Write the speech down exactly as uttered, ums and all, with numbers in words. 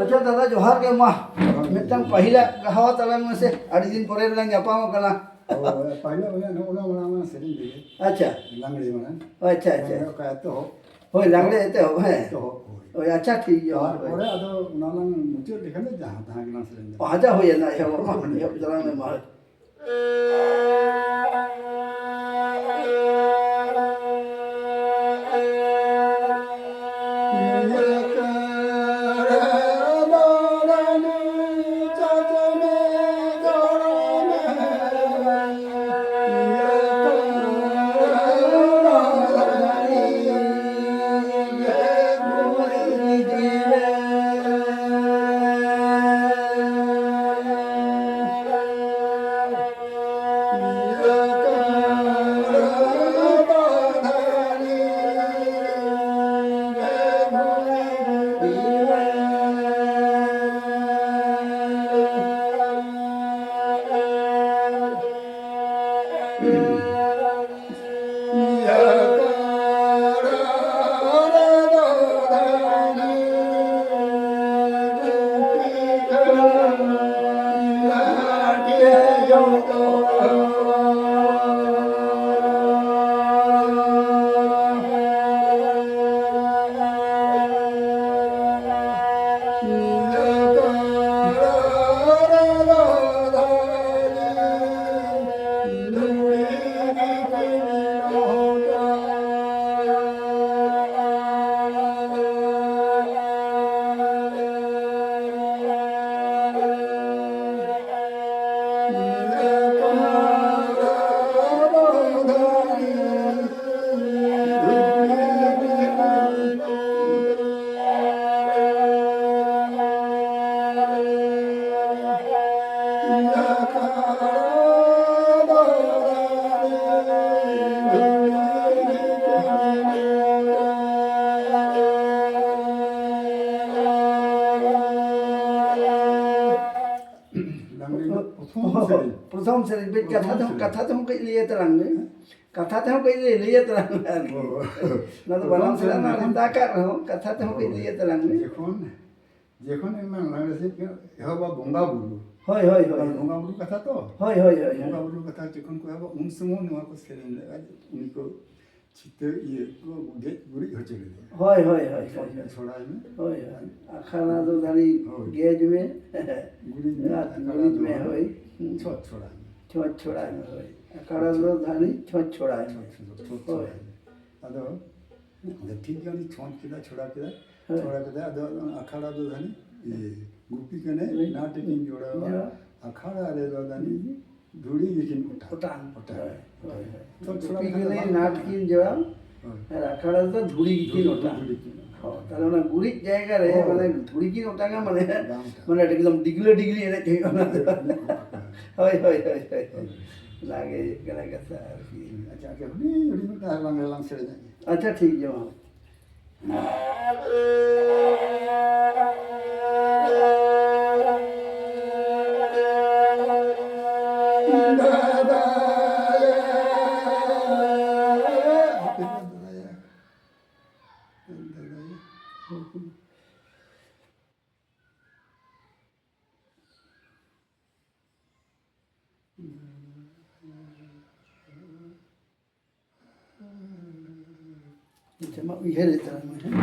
ᱟᱪᱪᱷᱟ ᱫᱟᱫᱟ, ᱡᱚᱦᱟᱨ ᱜᱮ᱾ ᱢᱟ ᱢᱤᱫᱴᱟᱝ ᱯᱟᱹᱦᱤᱞᱟᱜ ᱜᱟᱦᱟᱣᱟ ᱛᱟᱞᱟᱝ ᱢᱮᱥᱮ, ᱟᱹᱰᱤ ᱫᱤᱱ ᱯᱚᱨᱮ ᱨᱮᱞᱟᱝ ᱧᱟᱯᱟᱢ ᱠᱟᱱᱟ᱾ ᱦᱳᱭ, ᱯᱟᱹᱦᱤᱞᱟᱜ ᱵᱚᱞᱮ ᱱᱚᱜᱼᱚ ᱱᱟ ᱢᱟᱲᱟᱝ ᱢᱟ ᱥᱮᱨᱮᱧ ᱞᱮᱜᱮ᱾ ᱟᱪᱪᱷᱟ᱾ ᱞᱟᱜᱽᱲᱮ ᱢᱟᱲᱟᱝ᱾ ᱟᱪᱪᱷᱟ, ᱟᱪᱪᱷᱟ᱾ ᱞᱟᱜᱽᱲᱮ ᱚᱠᱟ ᱮᱛᱚᱦᱚᱵ᱾ ᱦᱳᱭ, ᱞᱟᱜᱽᱲᱮ ᱮᱛᱚᱦᱚᱵ, ᱦᱮᱸ᱾ ᱮᱛᱚᱦᱚᱵ, ᱦᱳᱭ᱾ ᱦᱳᱭ, ᱟᱪᱪᱷᱟ, ᱴᱷᱤᱠ ᱜᱮᱭᱟ᱾ ᱛᱟᱨᱯᱚᱨᱮ ᱟᱫᱚ ᱚᱱᱟ ᱞᱟᱝ ᱢᱩᱪᱟᱹᱫ ᱞᱮᱠᱷᱟᱱ ᱫᱚ ᱡᱟᱦᱟᱸ ᱛᱟᱦᱮᱸ ᱠᱟᱱᱟ ᱥᱮᱨᱮᱧ ᱫᱚ᱾ ᱟᱪᱪᱷᱟ, ᱦᱳᱭ, ᱮᱱᱟ, ᱮᱦᱚᱵ ᱢᱟ, ᱮᱦᱚᱵ ᱛᱟᱞᱟᱝ ᱢᱮ, ᱢᱟ᱾ ᱯᱨᱚᱛᱷᱚᱢ ᱥᱮᱨᱮᱧ᱾ ᱯᱨᱚᱛᱷᱚᱢ ᱥᱮᱨᱮᱧ, ᱠᱟᱹᱡ ᱯᱨᱚᱛᱷᱚᱢ ᱠᱟᱛᱷᱟ ᱛᱮᱦᱚᱸ, ᱥᱮᱨᱮᱧ᱾ ᱠᱟᱛᱷᱟ ᱛᱮᱦᱚᱸ ᱠᱟᱹᱡ ᱞᱟᱹᱭ ᱛᱟᱞᱟᱝ ᱢᱮ᱾ ᱠᱟᱛᱷᱟ ᱛᱮᱦᱚᱸ ᱠᱟᱹᱡ ᱞᱟᱹᱭ, ᱞᱟᱹᱭ ᱛᱟᱞᱟᱝ ᱢᱮ ᱟᱨᱠᱤ᱾ ᱚ᱾ ᱚᱱᱟ ᱫᱚ ᱯᱨᱚᱛᱷᱚᱢ ᱵᱟᱱᱟᱢ ᱥᱮᱨᱮᱧ ᱥᱮᱨᱮᱧ ᱢᱟ ᱡᱚᱠᱷᱚᱱ ᱢᱮᱛᱟ ᱟᱠᱟᱫ ᱨᱮᱦᱚᱸ, ᱠᱟᱛᱷᱟ ᱛᱮᱦᱚᱸ ᱠᱟᱹᱡ ᱞᱟᱹᱭ ᱛᱟᱞᱟᱝ ᱢᱮ᱾ ᱡᱚᱠᱷᱚᱱ ᱡᱚᱠᱷᱚᱱ ᱮᱢ ᱞᱟᱜᱽᱲᱮ ᱥᱮᱨᱮᱧ ᱠᱚ ᱮᱦᱚᱵᱟ ᱵᱚᱸᱜᱟ ᱵᱩᱨᱩ᱾ ᱦᱳᱭ, ᱦᱳᱭ, ᱦᱳᱭ᱾ ᱵᱚᱸᱜᱟ ᱵᱩᱨᱩ ᱠᱟᱛᱷᱟ ᱛᱚ᱾ ᱦᱳᱭ, ᱦᱳᱭ, ᱦᱳᱭ, ᱦᱳᱭ᱾ ᱵᱚᱸᱜᱟ ᱵᱩᱨᱩ ᱠᱟᱛᱷᱟ ᱡᱚᱠᱷᱚᱱ ᱠᱚ ᱮᱦᱚᱵᱟ, ᱩᱱ ᱥᱚᱢᱚᱭ ᱱᱚᱣᱟ ᱠᱚ ᱥᱮᱨᱮᱧ ᱞᱮᱫᱟ, ᱩᱱᱤ ᱠᱚ ᱪᱷᱤᱛᱟᱹ ᱤᱭᱟᱹ ᱠᱚ ᱜᱮᱡ ᱜᱩᱨᱤᱡ ᱦᱚᱪᱚ ᱞᱮᱫᱮᱭᱟ᱾ ᱦᱳᱭ, ᱦᱳᱭ, ᱦᱳᱭ, ᱦᱳᱭ, ᱦᱳᱭ᱾ ᱪᱷᱚᱲᱟᱭ ᱢᱮ᱾ ᱦᱳᱭ, ᱦᱳᱭ᱾ ᱟᱠᱷᱟᱲᱟ ᱫᱚ ᱫᱟᱲᱮ ᱦᱳᱭ᱾ ᱜᱮᱡ ᱢᱮ᱾ ᱜᱩᱨᱤᱡ ᱢᱮ, ᱟᱨ ᱟᱠᱷᱟᱲᱟ ᱜᱩᱨᱤᱡ ᱫᱚ ᱢᱮ, ᱦᱳᱭ᱾ ᱪᱷᱚᱸᱪ ᱪᱷᱚᱲᱟᱭ ᱢᱮ᱾ ᱪᱷᱚᱸᱪ ᱪᱷᱚᱲᱟᱭ ᱢᱮ, ᱦᱳᱭ᱾ ᱟᱠᱷᱟᱲᱟ ᱫᱚ ᱫᱟᱲᱮ ᱪᱷᱚᱸᱪ ᱪᱷᱚᱲᱟᱭ ᱢᱮ᱾ ᱪᱷᱚᱸᱪ ᱪᱷᱚᱲᱟᱭ ᱢᱮ᱾ ᱦᱳᱭ᱾ ᱟᱫᱚ ᱟᱫᱚ ᱴᱷᱤᱠ ᱜᱮᱭᱟ, ᱩᱱᱤ ᱪᱷᱚᱸᱪ ᱠᱮᱫᱟ, ᱪᱷᱚᱲᱟ ᱠᱮᱫᱟ, ᱦᱮᱸ᱾ ᱪᱷᱚᱲᱟ ᱠᱮᱫᱟ, ᱟᱫᱚ ᱟᱠᱷᱟᱲᱟ ᱫᱚ ᱫᱷᱟᱹᱱᱤ, ᱤᱭᱟᱹ, ᱜᱩᱯᱤ ᱠᱟᱹᱱᱟᱹᱧ, ᱦᱮᱸ᱾ ᱱᱟᱴ ᱠᱤᱱ ᱡᱚᱲᱟᱣᱟ, ᱦᱮᱸ᱾ ᱟᱠᱷᱟᱲᱟ ᱨᱮᱫᱚ ᱫᱷᱟᱹᱱᱤ ᱦᱩᱸ᱾ ᱫᱷᱩᱲᱤ ᱜᱮᱠᱤᱱ ᱚᱴᱟᱝ᱾ ᱚᱴᱟᱝ᱾ ᱚᱴᱟᱝ᱾ ᱦᱳᱭ, ᱦᱳᱭ, ᱦᱳᱭ᱾ ᱛᱚ, ᱪᱷᱚᱲᱟ ᱜᱩᱯᱤ ᱠᱟᱛᱮ ᱠᱟᱹᱱᱟᱹᱧ, ᱵᱟᱝ ᱱᱟᱴ ᱠᱤᱱ ᱡᱚᱲᱟᱣ, ᱦᱳᱭ᱾ ᱟᱨ ᱟᱠᱷᱟᱲᱟ ᱨᱮᱫᱚ ᱫᱷᱩᱲᱤ ᱜᱮᱠᱤᱱ ᱫᱷᱩᱲᱤ, ᱚᱴᱟᱝ᱾ ᱫᱷᱩᱲᱤ ᱠᱤᱱ ᱚᱴᱟᱝ᱾ ᱦᱳᱭ, ᱛᱟᱦᱞᱮ ᱚᱱᱟ ᱜᱩᱨᱤᱡ ᱡᱟᱭᱜᱟ ᱨᱮ, ᱦᱳᱭ᱾ ᱢᱟᱱᱮ, ᱫᱷᱩᱲᱤ ᱠᱤᱱ ᱚᱴᱟᱝᱟ, ᱢᱟᱱᱮ, ᱵᱟᱝ ᱚᱴᱟᱝ᱾ ᱢᱟᱱᱮ, ᱮᱠᱫᱚᱢ ᱰᱤᱜᱽᱞᱟᱹ ᱰᱤᱜᱽᱞᱤ ᱮᱱᱮᱡ ᱦᱩᱭᱩᱜᱼᱟ ᱚᱱᱟ ᱫᱚ᱾ ᱦᱳᱭ᱾ ᱦᱳᱭ, ᱦᱳᱭ, ᱦᱳᱭ, ᱦᱳᱭ, ᱦᱳᱭ᱾ ᱦᱳᱭ᱾ ᱚᱱᱟᱜᱮ ᱦᱩᱭᱩᱜ ᱠᱟᱱᱟ ᱠᱟᱛᱷᱟ ᱟᱨᱠᱤ᱾ ᱟᱪᱪᱷᱟ, ᱟᱪᱪᱷᱟ, ᱦᱩᱰᱤᱧ ᱦᱩᱰᱤᱧ ᱢᱤᱫᱴᱟᱝ ᱟᱨ ᱞᱟᱝ, ᱞᱟᱝ ᱥᱮᱨᱮᱧᱟ᱾ ᱟᱪᱪᱷᱟ, ᱴᱷᱤᱠ ᱜᱮᱭᱟ, ᱢᱟ᱾ ᱟᱪᱪᱷᱟ, ᱢᱟ ᱩᱭᱦᱟᱹᱨᱮᱫ ᱛᱟᱞᱟᱝ ᱢᱮ, ᱦᱮᱸ?